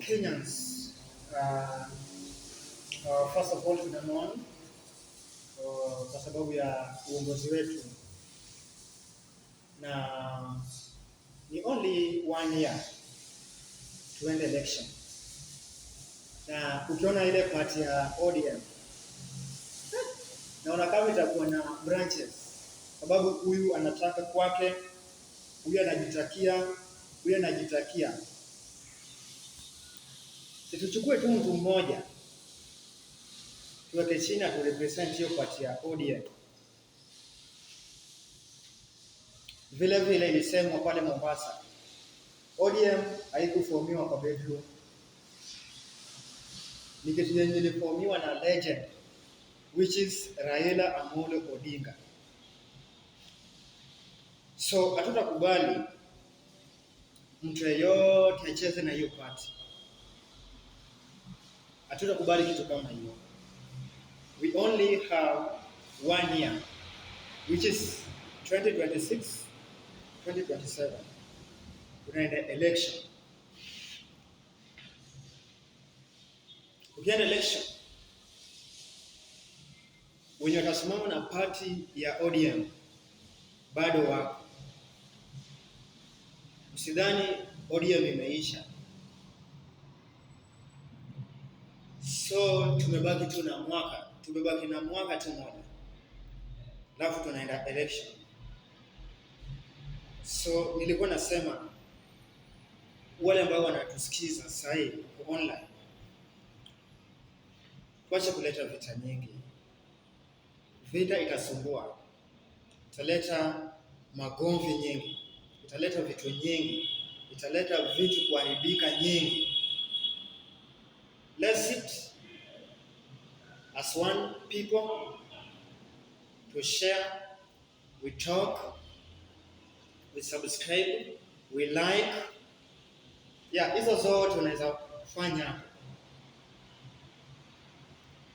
Kenyans, first of all tunamourn kwa sababu ya uongozi wetu, na ni only one year tuende election, na ukiona ile party ya ODM, naona kama itakuwa na branches, sababu huyu anataka kwake, huyu anajitakia, huyu anajitakia. Situchukue tu mtu mmoja tuweke chini tu represent hiyo party ya ODM. Vile vile ilisemwa pale Mombasa, ODM haikufomiwa kwa bedroom, ni kitu yenye ilifomiwa na legend, which is Raila Amolo Odinga. So hatutakubali mtu yeyote acheze na hiyo party, hatutakubali kitu kama hiyo. We only have one year, which is 2026 2027, tunaenda election. Ukienda election, wenye watasimama na party ya ODM bado wako. Usidhani ODM imeisha. So tumebaki tu na mwaka, tumebaki na mwaka tu moja, alafu tunaenda election. So nilikuwa nasema wale ambao wanatusikiza sasa hivi online, tuache kuleta vita nyingi. Vita itasumbua, italeta magomvi nyingi, italeta vitu nyingi, italeta vitu kuharibika nyingi. Let's sit as one people to share, we talk, we subscribe, we like. Yeah, hizo zote unaweza kufanya hapo.